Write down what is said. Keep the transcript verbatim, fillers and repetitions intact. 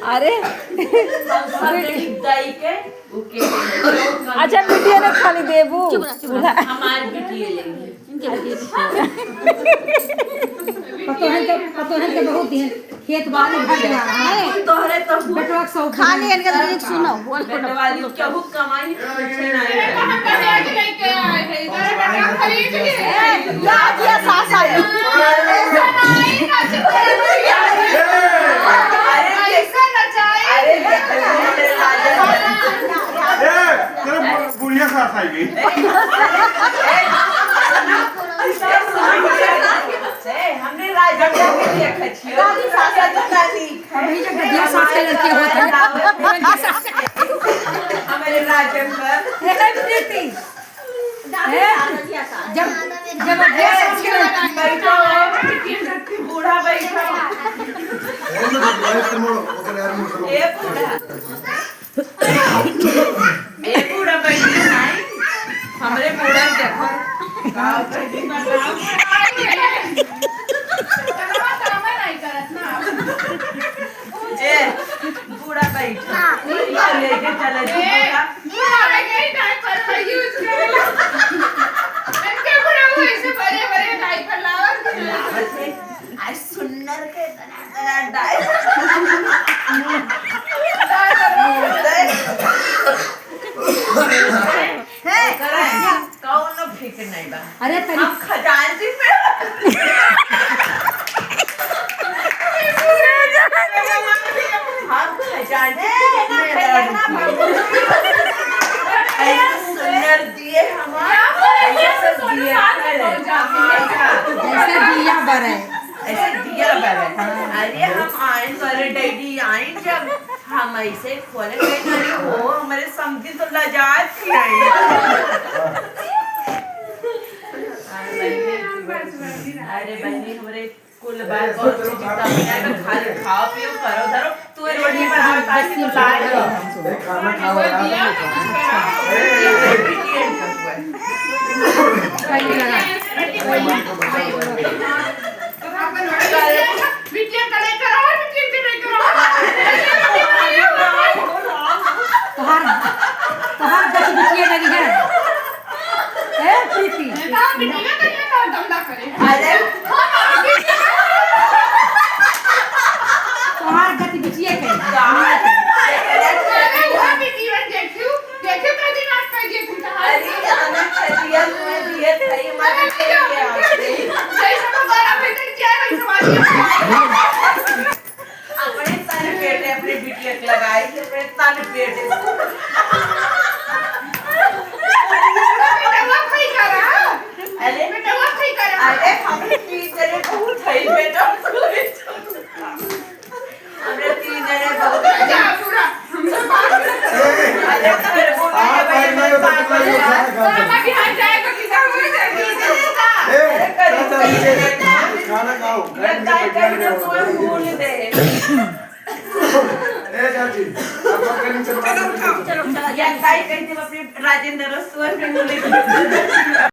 अरे, हम सब गरीब दाई के, ओके। अच्छा, बिटिया ने खाली देबू। चुप रह, चुप रह। हमार बिटिया लेंगे। इनके बिटिया। पतोहन के, पतोहन के बहुत दिन खेत बाड़ी भर गया है। तोहरे तो बेटवा के शौक खाली है। इनका तो सुनो, बोल। बेटवा वाली केहू कमाई कुछ नहीं करे। ए, या दिया सास आई। ए, तेरे बु-, बुढ़िया सास आई गई। हमने राजा के लिए खचियो। दादी सास आई तो दादी। अभी जब ददिया सास के लड़के होते हैं। हमारे राजन पर। ए, प्रीति। ए, जब, जब ददिया सास के लड़के बैठो, बूढ़ा बैठो। ए बूढ़ा। ए बूढ़ा बैठी नाई, हमरे बूढ़ा के देखो। ए, बूढ़ा बैठा। लेके चला जी बूढ़ा। बूढ़ा बैठा, diaper use करेला। इनके बूढ़ा वो ऐसे बड़े बड़े diaper लावत। आज सुन्नर के इतना, इतना diaper। हे, कौनो फिक्र नहीं बा। अरे तनी हम खजांची पे। हम खजांची पे। ऐसे सुन्नर दिए हमार, ऐसे सब दिए। जैसे दिया बरे। ऐसे दिया बरे। अरे हम आइन बरे daddy आइन जब हम ऐसे खोले थे, अरे हो, हमारे समधी तो लजात ही आई। अरे बहनी, हमारे कुल बात बहुत अच्छी चीज, तब यहाँ पे खाली खाओ पियो, करो धरो, तू ये रोटी बना, ताकि तो लाए हो। ए, खाना खाओ, आराम से खाओ। बिटिया का नहीं करो, बिटिया का नहीं करो। तोहार, तोहार गति बिटिया लगी है। ए, प्रीति। अरे, तोहार गति बिटिया के। अरे, इतना छतिया तुम्हें दिए थे, ये मार के लिए आ गई। अपने तन पेटे अपने बिटिया के लगाई, अपने तन पेटे। बेटवा खई करा। अरे, बेटवा खई करा। अरे, हमरे तीन जने बहुत है, बेटा। हमरे तीन जने बहुत है। जा, पूरा। अरे, फिर बोला आप भाई, मैं तो कितना लोग खाना खा सकते हैं। बाबा के यहाँ जाए तो कितना हो जाए? ए, खाना खाओ। ये काय कहीं तो कोई भूल दे। ए, चाची, आप सबके नीचे बता दो। या काय कहीं तो अपने राजेंद्र रसोई में भूल दे।